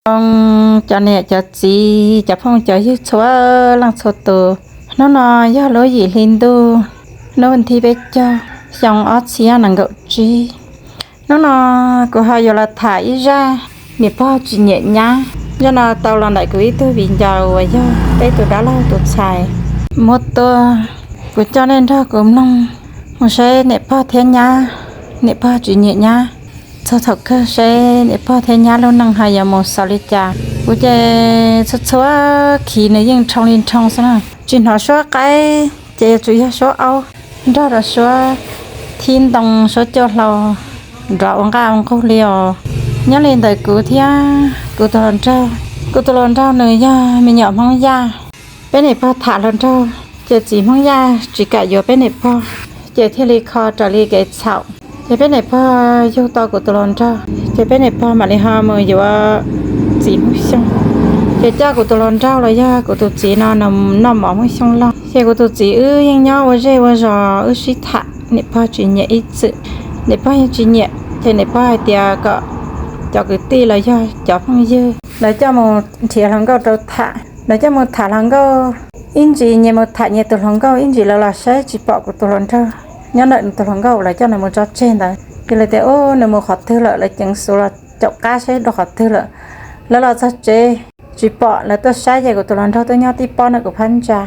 Zoo cov niam cov txiv, cov phooj cov ywg txhua leej txhua tus, hnub no yog lub yim hli ntuj, hnub thib peb caug, xyoo ob txhiab nees nkaum tsib. Hnub no kuv ho yuav los tham ib zaj niam pog tsis nyiam nyab. Zaj no tau los ntawm kuv ib tug viv ncaus uas yog peb tus dab laug tus txhais muab tuaj. Kuv coj nej nrog kuv mloog mus saib niam pog thiab nyab, niam pog tsis nyiam nyab, txog thaum kawg saib niam pog thiab nyab lub neej ho yuav mus xaus li cas. Kuv ces txhua txhua khiv nws yeej nrhoo li nrhoo xwb na, tsis hnov suab qaib ces yuav tsum yog suab aub nrog rau suab thib ntoo, suab coj hlau nrov ua nqaj ua nqug li os. Nyob li ntawd kuv thiab kuv tus hluas nraug, kuv tus hluas nraug nws yog me nyuam Hmoob Yaj. Peb niam pog tham hluas nraug ces txiv Hmoob Yaj tsis kam yuav peb niam pog, ces thiaj li kho raws li kev txhaum. Ces peb niam pog yug tau kuv tus hluas nraug ces peb niam pog mam li ho mus yuav txiv Hmoob Xyooj. Ces coj kuv tus hluas nraug los yog kuv tus txiv no noj mov Hmoob Xyooj loj. Ces kuv tus txiv wb yeej nyob ua zej ua zos wb sib tham, niam pog tsis nyiam ib txwm, niam pog yeej tsis nyiam. Ces niam pog hais tias kom cov kwv tij los yog cov phooj ywg lawv coj mus nrhiav hluas nkauj rau tham. Lawv coj mus tham hluas nkauj, ib ntsis nyias mus tham nyias tus hluas nkauj, ib ntsis lawv los saib tsis pom kuv tus hluas nraug nyob ntawm nws tus hluas nkauj, lawv coj nws mus tso tseg ntawd. Ces lawv tias, Ub, nws mus qhov twg lawm? Lawv ceev xus los caum qab saib dua qhov twg lawm. Lawv los txog tsev tsis pom, lawv tuaj saib ces kuv tus hluas nraug twb nyob tib pob ntawm kuv phab ntsa.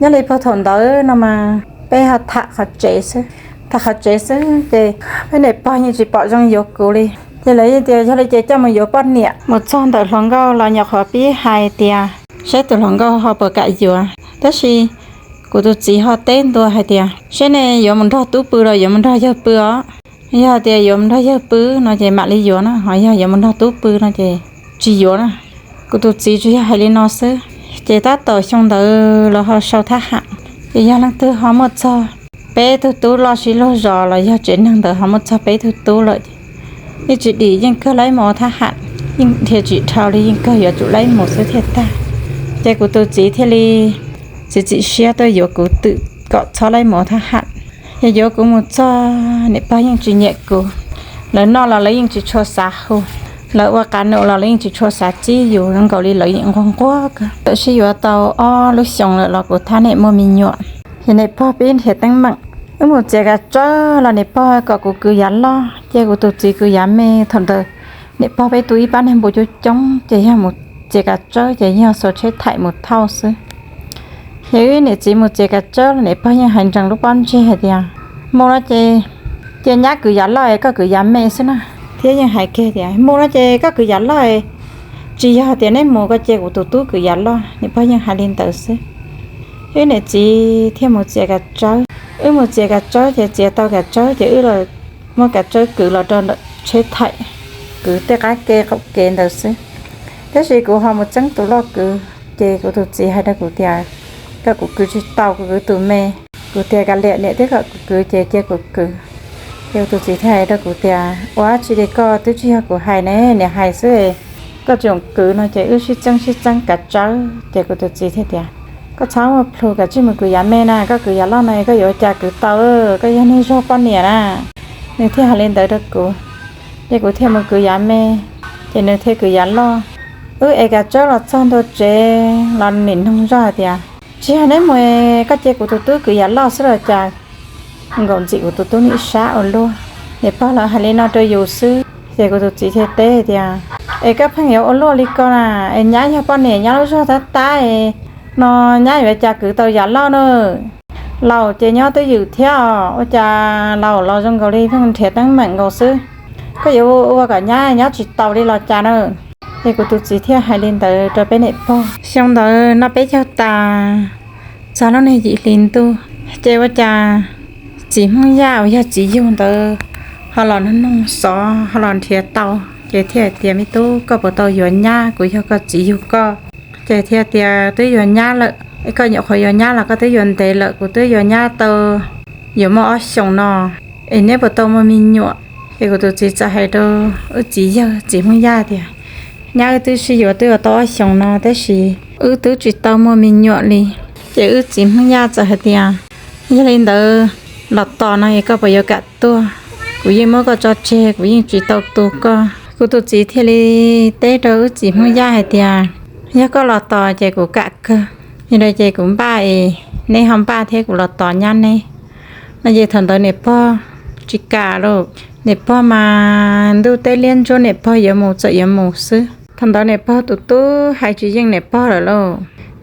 Nyob li puag thaum ntawd no mas peb ho tham qhov tsev xwb, tham qhov tsev xwb ces peb niam pog yeej tsis pom zoo yuav kuv li. Ces lawv yeej tias, Yog li ces coj mus yuav poj niam. Mus txog ntawm hluas nkauj los nyuam qhuav pib hais tias saib tus hluas nkauj ho puas kam yuav, tab sis kuv tus txiv ho teb ntua hais tias, Saib nej yuav mus nrog tub pw los yuav mus nrog yawg pw os. Yog tias yuav mus nrog yawg pw no ces mam li yuav na, ho yog yuav mus nrog tub pw no ces tsis yuav na. Kuv tus txiv tsuas yog hais li no xwb. Ces tab tom xyoo ntawd los ho sau thab ham, ces yog leej twg ho muaj txog peb tug tub loj sib luag zos los yog tsev neeg ntawd ho muaj txog peb tug tub lawm ces yeej tsis dim, yeej kawg laib mus thab ham, yeej dhia tsis dhau li, yeej kawg yuav tsum laib mus xwb thiaj tag. Ces kuv tus txiv thiaj li txiav txim siab tuaj yuav kuv twm kom txhob laib mus thab ham. Yog yuav kuv mus txog niam pog yeej tsis nyiam kuv, lawv noj los lawv yeej tsis tshua xav hu, lawv ua qab num los lawv yeej tsis tshua xav txib yus, zoo nkaus li lawv yeej nquag nquag kawg. Txawm sib yuav tau ob lub xyoos lawm los kuv thab niam muaj me nyuam. Ces niam pog pib nrhiav teeb meem, wb mus txiav kav tsawb los niam pog kom kuv kwv yav loj, ces kuv tus txiv kwv yav me. Thaum ntawd niam pog peb tu ib pab neeg npua coob coob, ces yog mus txiav kav tsawb ces yog xuas tsheb thaim mus thauj xwb. Ces wb niam txiv mus txiav kav tsawb los niam pog yeej hais ntsees lub pob ntseg hais tias, Mus no ces cia nyab kwv yav loj es koj kwv yav me xwb na. Thiab yeej hais kiag tias, Mus no ces koj kwv yav loj es tsis yog tias neb mus ko ces kuv tus tub kwv yav loj. Niam pog yeej hais li ntawd xwb. Wb niam txiv thiaj mus txiav kav tsawb. Wb mus txiav kav tsawb ces txiav tau kav tsawb ces wb los muab kav tsawb kwv los rau ntawm tsheb thaim, kwv tej qab ke qaum kev ntawd xwb. Tab sis kuv ho mus txeeb tus loj kwv, ces kuv tus txiv hais rau kuv tias, Koj, kuv kwv tsis tau, kuv kwv tus me. Kuv tias, Kav liam, niam twb kom kuv kwv ces cia kuv kwv. Ces kuv tus txiv thiaj hais rau kuv tias, Ua tsi li, koj twb tsis yog kuv hais ne, niam hais xwb, koj tseem kwv no. Ces wb sib txeeb sib txeeb kav tsawb ces kuv tus txiv thiaj tias, Koj txhob muaj plhus, kav tsij mus kwv yav me na, koj kwv yav loj no koj yuav ua cas kwv tau, koj yog neeg zog poj niam na. Nws thiaj hais li ntawd rau kuv, ces kuv thiaj mus kwv yav me, ces nws thiaj kwv yav loj. Wb ev kav tsawb los txog ntua tsev los nim noog zoj hais tias, Tsis yog neb mus, koj cia kuv tus tub kwv yav loj xwb los cas? Nkaum ntxim kuv tus tub nim sab ua luaj. Niam pog lawv hais li no rau yus xwb, ces kuv tus txiv thiaj teb tias, Es koj pheej yuav ua luaj li ko na, es nyab yog poj niam, nyab lub zog tab tab no, nyab yuav cas kwv tau yav loj na? Laus ces nyob twj ywm thiab os, ua cas laus los zoo nkaus li pheej nrhiav teeb meem nkaus xwb. Koj yuav ua kom nyab nyob tsis taus li los cas na? Ces kuv tus txiv thiaj hais li ntawd rau peb niam pog. Xyoo ntawd noj peb caug tas, txog lub niag yim hli ntuj, ces ua cas txiv Hmoob Yaj uas yog txiv yug ntawd ho los noog noog xov, ho los nrhiav tau, ces thiaj hais tias, Me tub, koj puas tau yuav nyab? Kuv yog koj txiv yug koj. Ces thiaj tias, Twb yuav nyab lawm. Es koj nyuam qhuav yuav nyab los koj twb yuav ntev lawm? Kuv twb yuav nyab tau yuav muaj ob xyoos no. Es neb puas tau muaj me nyuam? Ces kuv tus txiv txawm hais rau wb txiv yawg txiv Hmoob Yaj tias, Nyab wb twb sib yuav twb yuav tau ob xyoos no tab sis wb twb tsis tau muaj me nyuam li. Ces wb txiv Hmoob Yaj txawm hais tias, Yog li ntawd los tos no es koj puas yuav kam tuaj? Kuv yeej muab koj tso tseg, kuv yeej tsis tau tu koj. Kuv tus txiv thiaj li teb rau wb txiv Hmoob Yaj hais tias, yog koj los tos ces kuv kam kawg, yog li ces kuv npaj es neb ho npaj thiab kuv los tos nyab neb no. Ces thaum ntawd niam pog tsis kam lauj. Niam pog mas ntuj teb liab ntsuab, niam pog yuav mus txawm yuav mus xwb. Thaum ntawd niam pog tus tub hais tsis yeej niam pog lawm lauj.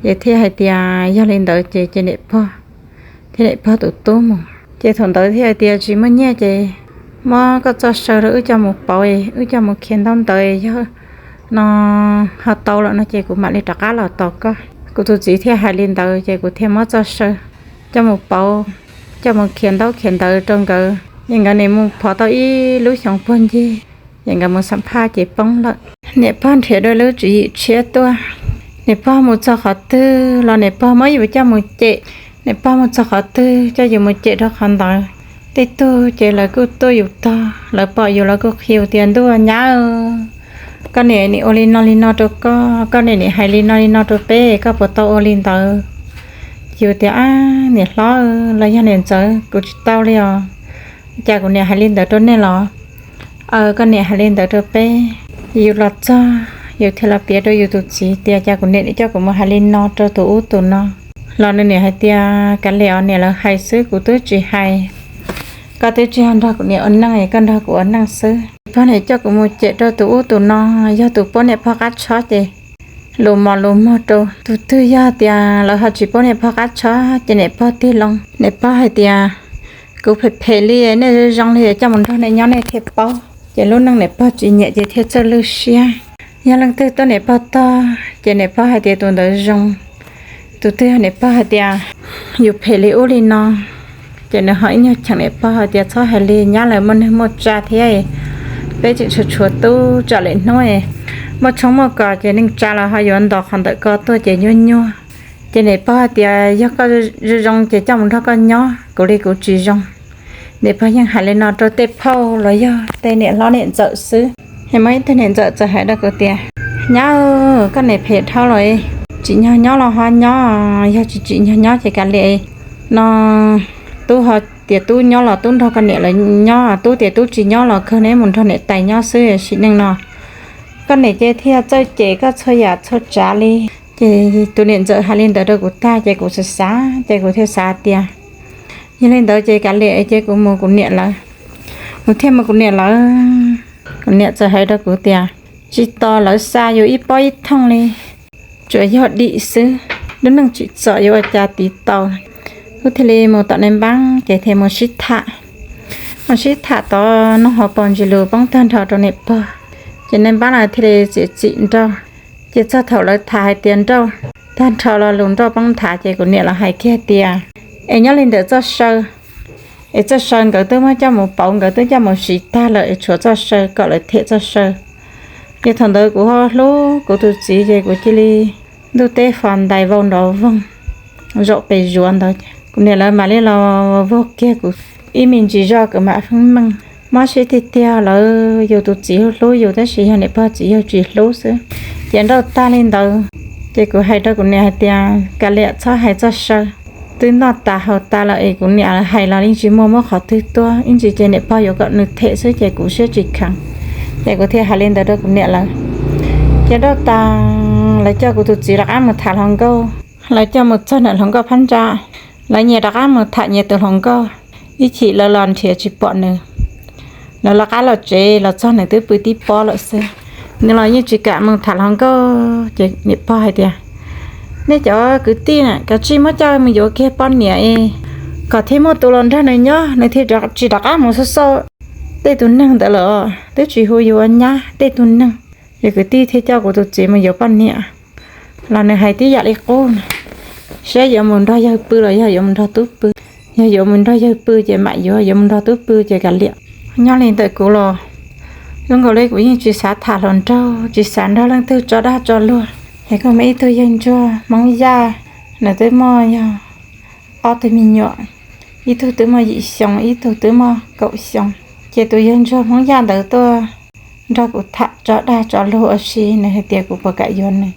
Ces thiaj hais tias yog li ntawd ces cia niam pog thiab niam pog tus tub mus. Ces thaum ntawd thiaj hais tias tsis muaj nyiaj ces muab koj txoj saw rau wb coj mus pauv, wb coj mus khiav ntaub ntawv, yog no ho tau lawm no ces kuv mam li rov qab los tos koj. Kuv tus txiv thiaj hais li ntawd ces kuv thiaj muab txoj saw coj mus pauv, coj mus khiav ntaub khiav ntawv rau nkawd. Ces nkawd nim mus phov tau ib lub xyoo puag ncig, ces nkawd mus xam phaj ces poob lawm. Niam pog nrhiav dua lub tswv yim tshiab tuaj. Niam pog mus txog qhov twg los niam pog muab yus coj mus cem. Niam pog mus txog qhov twg coj yus mus cem rau qhov ntawd. Tej tug ces lawv kuj tuaj yus tog, lawv pom yus lawv kuj qhia tias, ntuj nyab, koj niam nim ua li no li no rau koj, koj niam nim hais li no li no rau peb, koj puas tau ua li ntawd? Yus tias, ab niam hlob los yog niam ntxawm, kuv tsis tau li os. Cas kuv niam hais li ntawd rau nej los? Aw, koj niam hais li ntawd rau peb. Yus los txog yus thiaj los piav rau yus tus txiv tias cas kuv niam nim coj kuv mus hais li no rau tus ub tus no. Los nws niam hais tias, kav liam os niam, lawv hais xwb, kuv twb tsis hais. Koj twb tsis yog nrog kuv niam ua neej, koj nrog kuv ua neej xwb. Pog niam coj kuv mus cem rau tus ub tus no, yog tus pub niam pog qab tshob ces lus mos lus muag rau. Tus twg yog tias lawv ho tsis pub niam pog qab tshob ces niam pog tig loo, niam pog hais tias, kuv phem phem li, nej zoo zoo li, coj mus nrog nej nyob nej thiaj paub. Ces lub neej niam pog tsis nyiam ces thiaj txawj lwj siab. Yog leej twg tuaj niam pog tog ces niam pog hais tias tus ntawd zoo. Tus twg yog niam pog hais tias yus phem li ub li no, ces nws ho ib nyuag cheem niam pog hais tias txhob hais li, nyab lawv muaj neeg muaj tsav thiab, peb tseem tshuav tshuav tub, tsam lawm hnub muaj tshoob muaj kos ces neej tsa los ho yuav ntos qhov ntawm ko tuaj ces nyuaj nyuaj. Ces niam pog hais tias yog koj zoo zoo ces coj mus nrog koj nyob, kuv li kuv tsis zoo. Niam pog yeej hais li no rau tej phauj los yog tej niam hlob niam ntxawm xwb. Es muaj ib tug niam ntxawm txawm hais rau kuv tias, nyab, koj niam phem dhau los, tsim nyog nyob los ho nyob, yog tsis tsim nyog nyob ces kav liam no. Tub ho tias tub nyob los tub nrog koj niam lawv nyob, tub tias tub tsis nyob los kawg neb mus nrog niam tais nyob xwb, sim neej no koj niam ces thiaj txawj cem koj txhua yam txhua tsav li. Ces tus niam ntxawm hais li ntawd rau kuv tag ces kuv xav xav ces kuv thiaj xav tias yog li ntawd ces kav liam ces kuv mus kuv niam lawv. Kuv thiaj mus kuv niam lawv. Kuv niam txawm hais rau kuv tias, tsis tos lawv xa yus ib pob ib thooj li, tsuas yog dim xwb, lub neej tsim txom yuav ua cas tiv tau. Kuv thiaj li mus tom nais npab ces thiaj mus sib tham. Mus sib tham tod noj hauv paus ntsis lus poob tag nrho rau niam pog, ces nais npab no thiaj li txiav txim nrauj. Ces txog thaum lawv tham hais tias nrauj tag nrho los lus nrauj poob nthav ces kuv niam los hais kiag tias, es nyob li ntawm txoj saw, es txoj saw nkawd twb muab coj mus pauv, nkawd twb coj mus siv tag lawm es tshuav txoj saw kom lawv them txoj saw. Ces thaum ntawd kuv ho hlub kuv tus txiv ces kuv cia li ntuj teb fos ntais vau nrov voog zaum pes zuav ntawd. Kuv niam lawv mam li los vog kiag kuv ib me ntsis zoj kuv mam feeb meej. Mob siab tiag tiag, lawv yus tus txiv hlub hlub yus tab sis yog niam pog txiv yawg tsis hlub xwb. Ces nrauj tag li ntawd ces kuv hais rau kuv niam hais tias, kav liam txhob hais txoj saw, twb noj tas haus tas lawm es kuv niam hais los yeej tsis muaj muab qhov twg tuaj, ib ntsis ces niam pog yuav kom nws them xwb ces kuv siab tsis kheev. Ces kuv thiaj hais li ntawd rau kuv niam lawv. Ces nrauj tas, lawv coj kuv tus txiv rov qab mus tham hluas nkauj. Lawv coj mus txog ntawm hluas nkauj phab ntsa, lawv nyias rov qab mus tham nyias tus hluas nkauj. Ib chim lawv los nrhiav tsis pom nws, lawv rov qab los tsev los txog nws twb pw tib pob lawm xwb. Nws los yeej tsis kam mus tham hluas nkauj ces niam pog hais tias, nej cov kwv tij na kav tsij muab coj mus yuav kiag poj niam es kom thiaj muaj tus los nrog nws nyob, nws thiaj tsis rov qab mus xauj xauj tej tus neeg ntawd lawm, twb tsis hu yus ua nyab tej tus neeg. Ces kwv tij thiaj coj kuv tus txiv mus yuav poj niam. Los nws hais tib yam li qub na, saib yuav mus nrog yawg pw los yog yuav mus nrog tub pw. Yog yuav mus nrog yawg pw ces mam yuav, yuav mus nrog tub pw ces kav liam. Nyob li ntawm kuv los zoo nkaus li kuv yeej tsis xav tham hluas nraug, tsis xav nrog leej twg tso dag tso luag. Es kuj muaj ib tug yawg ntsuag Hmoob Yaj, nws twb muaj yog ob tug me nyuam, ib tug twb muaj yim xyoo, ib tug twb muaj kaum xyoo. Ces tus yawg ntsuag Hmoob Yaj ntawd tuaj nrog kuv tham tso dag tso luag ua si, nws hais tias kuv puas kam yuav nws.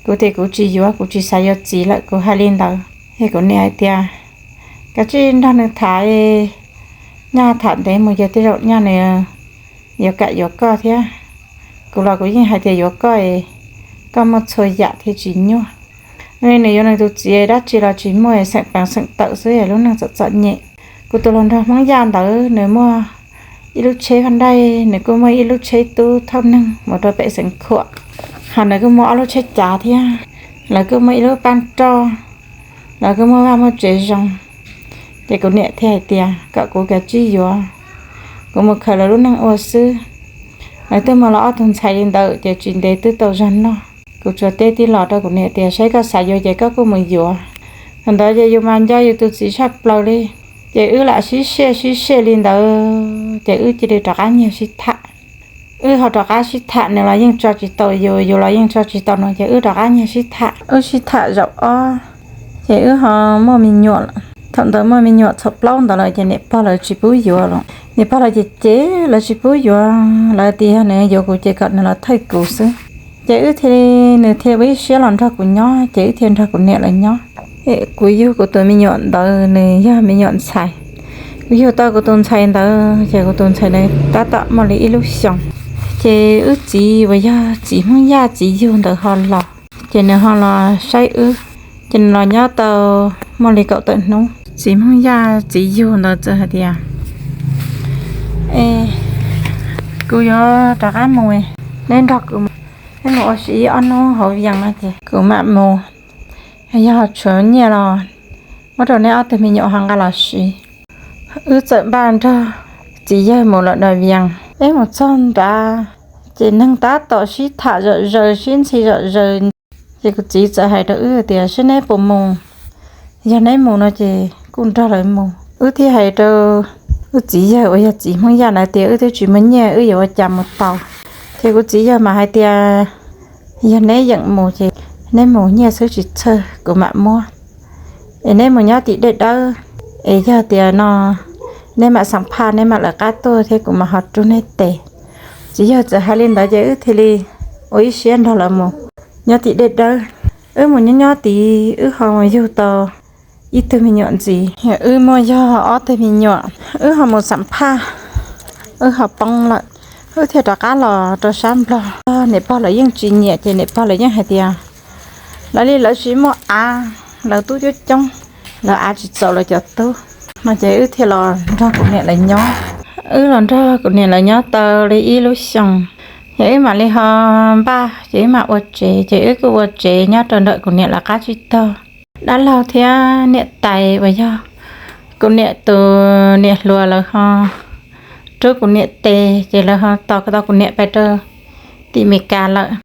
Kuv tias kuv tsis yuav, kuv tsis xav yuav txiv lawm, kuv hais li ntawd. Es kuv niam hais tias, kav tsij nrog nws tham, nyaj tham ntev mus ces tej zaum nyaj nws yuav kam yuav koj thiab. Kuv los kuv yeej hais tias yuav koj, koj muaj txhua yam thiaj tsis nyuaj. Nws yuav nws tus txiv dab tsi los tsis muaj, xeem peev xeem tawm xwb, lub neej txom txom nyem. Kuv tus hluas nraug Hmoob Yaj ntawd nws muaj ib lub tsheb faj daij, nws kuj muaj ib lub tsheb tub thauj neeg mus rau pem xeev Khuam, ho nws kuj muaj ob lub tsheb cav thiab, lawv kuj muaj ib lub pab roj, lawv kuj muaj vaj muaj tsev zoo. Ces kuv niam thiaj hais tias kom kuv kav tsij yuav, kuv mus khaws lawv lub neej ua xwb. Lawv twb muaj los ob tug ntxhais li ntawd ces tsis ntev twb tau zog noj. Kuv tsuas teb tib los rau kuv niam tias saib koj xav yuav ces koj kuj mus yuav. Thaum ntawd ces yus mas nco yus tus txiv tshaj plaws li, ces wb lam sib siaj sib siaj li ntawd ces wb cia li rov qab nyiag sib tham. Wb ho rov qab sib tham, nws los yeej tso tsis tau yus, yus los yeej tso tsis tau nws, ces wb rov qab nyiag sib tham. Wb sib tham zaum ob, ces wb ho muaj me nyuam lawm. Thaum ntawd muaj me nyuam txhaum plaub ntawd lawm ces niam pog lawv tsis pub yuav lawm. Niam pog lawv ces ces lawv tsis pub yuav, lawv tias yog nws yuav kuv ces kom nws los thawj kuv xwb. Ces wb thiaj, nws thiaj ua ib siab los nrog kuv nyob, ces wb thiaj nrog kuv niam lawv nyob. Kuv yug kuv tus me nyuam ntawd nws yog me nyuam ntxhais. Kuv yug tau kuv tus ntxhais ntawd ces kuv tus ntxhais ntawd tab tom muaj li ib lub xyoos. Ces wb txiv uas yog txiv Hmoob Yaj txiv yug ntawd ho los, ces nws ho los saib wb. Ces nws los nyob tau muaj li kaum tawm hnub, txiv Hmoob Yaj txiv yug ntawd txawm hais tias, kuv yuav rov qab mus, neb nrog kuv mus, neb mus ua si ib ob hnub hauv Vias no ces kuv mam mus. Yog tshuav nyiaj los muab rau neb ob tug me nyuam ho nqa los siv. Wb txawm npaj nrog txiv yawg mus lawm nram Vias. Peb mus txog nrad, ces neeg tab tom sib tham zom zaws sib ntxhi zom zaws. Ces kuv txiv txawm hais rau wb tias seb neb puas mus, yog neb mus no ces kuj nrog lawv mus. Wb thiaj hais rau wb txiv yawg uas yog txiv Hmoob Yaj ntawd tias wb twb tsis muaj nyiaj, wb yuav ua cas mus tau. Ces kuv txiv yawg mas hais tias yog neb yeem mus ces neb mus, nyiaj xwb tsis txhawj, kuv mam muab. Es neb mus nyob tim dej dawb, es yog tias no neb mam xam phaj, neb mam lawv qab tuaj thiab kuv mam ho rub neb tes. Txiv yawg txawm hais li ntawd ces wb thiaj li ua ib siab nrog lawv mus nyob tim dej dawb. Wb mus nyob nyob tid wb ho mus yug tau ib tug me nyuam ntxiv. Wb muaj yog ob tug me nyuam, wb ho mus xam phaj, wb ho poob lawm. Wb thiaj rov qab los rau sab Nplog. Niam pog lawv yeej tsis nyiam ces niam pog lawv yeej hais tias lawv li lawv tsis muaj av, lawv tub coob coob, lawv av tsis txaus lawv cov tub no ces wb thiaj los nrog kuv niam lawv nyob. Wb los nrog kuv niam lawv nyob tau li ib lub xyoos, ces wb mam li ho npaj ces wb mam ua tsev, ces wb kuj ua tsev nyob rau ntawm kuv niam lawv qab tsib taug. Dab laug thiab niam tais uas yog kuv niam tus niam hluas lawv ho rub kuv niam tes, ces lawv ho tos tau kuv niam pais rau tim Meskas lawm.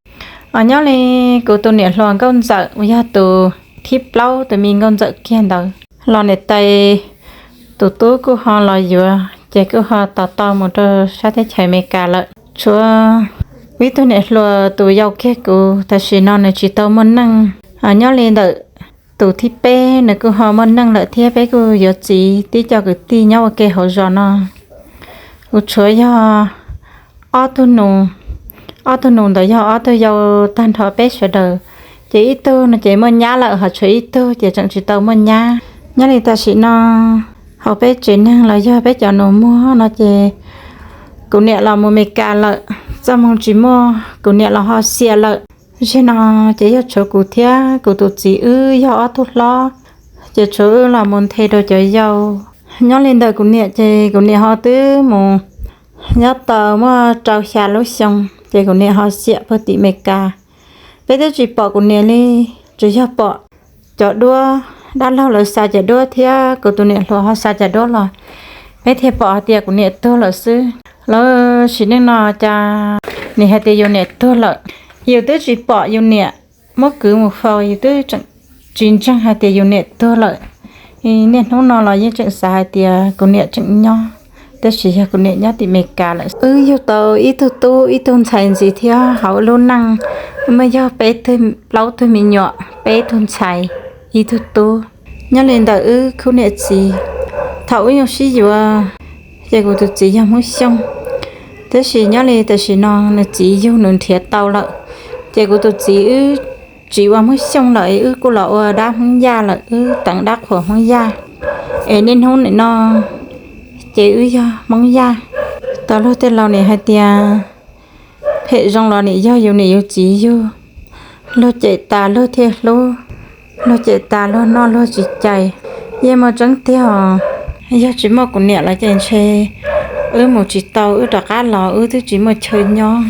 Nyob li kuv tus niam hluas Nkauj Ntxawm uas yog tus thib plaub, tus me Nkauj Ntxawm kiag ntawd los niam tais tus tub kuj ho los yuav, ces kuj ho tos tau mus rau sab teb chaws Amelikas lawm. Tshuav ib tug niam hluas tus yau kiag kuv tam sim no nws tsis tau muaj neej. Nyob li ntawm tus thib peb nws kuj ho muaj neej lawm thiab, peb kuj yuav txiv tib co kwv tij nyob ua ke hauv zos no. Kuv tshuav yog ob tug nus, ob tug nus ntawd yog ob tug yau tag nrho peb sawv daws, ces ib tug no ces muaj nyab lawm, ho tshuav ib tug ces tseem tsis tau muaj nyab. Nyob li tam sim no hauv peb tsev neeg los yog peb cov nus muag no ces kuv niam los mus Amelikas lawm, txoj hmoo tsis muaj, kuv niam los ho xiam lawm. Zaum no ces yog tshuav kuv thiab kuv tus txiv wb yog ob tug hlob, ces tshuav wb los mus nthe rau cov yau. Nyob li ntawm kuv niam ces kuv niam ho twb mus nyob tau muaj rau xya lub xyoo, ces kuv niam ho xiam puag tim Amelikas. Peb twb tsis pom kuv niam li, tsuas yog pom cov duab, dab laug lawv xa cov duab thiab kuv tus niam hluas ho xa cov duab los, peb thiaj pom hais tias kuv niam tuag lawm xwb. Lawv sim neej no cas nim hais tias yus niam tuag lawm, yus twb tsis pom yus niam muab kwv mus faus, yus twb tseem tsis ntseeg hais tias yus niam tuag lawm. Niaj hnub no los yeej tseem xav hais tias kuv niam tseem nyob, tab sis yog kuv niam nyob tim Amelikas lawm. Wb yug tau ib tug tub ib tug ntxhais ntxiv thiab, hauv lub neej muaj yog peb tug, plaub tug me nyuam, peb tug ntxhais, ib tug tub. Nyob li ntawm wb khub niam txiv, thaum wb nyuag sib yuav ces kuv tus txiv yog Hmoob Xyooj, tab sis nyob li tam sim no nws txiv yug nws nrhiav tau lawm, ces kuv tus txiv wb tsis ua Hmoob Xyooj lawm, wb kuj los ua dab Hmoob Yaj lawm, wb teev dab qhuas Hmoob Yaj. Es niaj hnub nim no ces wb yog Hmoob Yaj. Tau luag tej laus nim hais tias Phem zoo los nim yog yus niam yus txiv yug, luag cem tas luag thiaj hlub, luag cem tas luag noj luag tsis cais. Yeej muaj tseeb tiag os, yog tsis muaj kuv niam lawv ces ntshe wb mus tsis tau, wb rov qab los wb twb tsis muaj chaw nyob.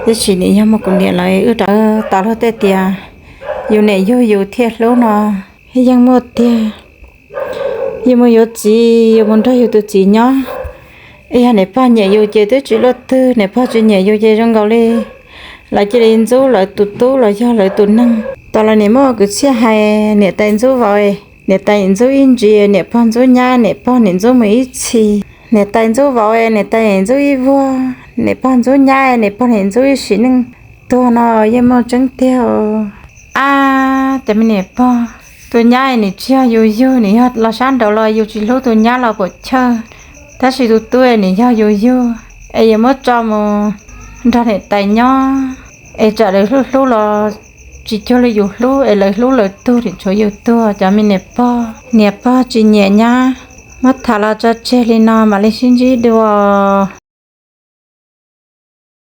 Tiam sis nim yog muaj kuv niam lawv, wb rov tas luag tej tias yus niam yug yus thiaj hlub no yeej muaj tiag. Yus mus yuav txiv, yus mus nrog yus tus txiv nyob, yog niam pog nyiam yus ces twb tsis luaj twg, niam pog tsis nyiam yus ces zoo nkaus li lawv cia li ntxub lawv tus tub los yog lawv tus neeg. Tas los nim muaj kwv txhiaj hais niam tais ntxub vauv, niam tais ntxub ib ntsis, niam pog ntxub nyab, niam pog nim ntxub mus ib txhis. Niam tais ntxub vauv, niam tais ntxub ib vuag, niam pog ntxub nyab, niam pog nim ntxub ib sim neej. Tuag no yeej muaj tseeb tiag. Ab, cov me niam pog, tus nyab nim tsis yog yus yug, nim yog los sab nraud los yus tsis hlub tus nyab los puam chawj, tab sis tus tub nim yog yus yug es yuav muab tso mus nrog niam tais nyob, es tsam lawv hlub hlub los tsis cuag li yus hlub, es lawv hlub lawv tug nim tshuav yus tuag. Cov me niam pog, niam pog tsis nyiam nyab, muab tham los tso tseg li no mam li sib ntsib dua.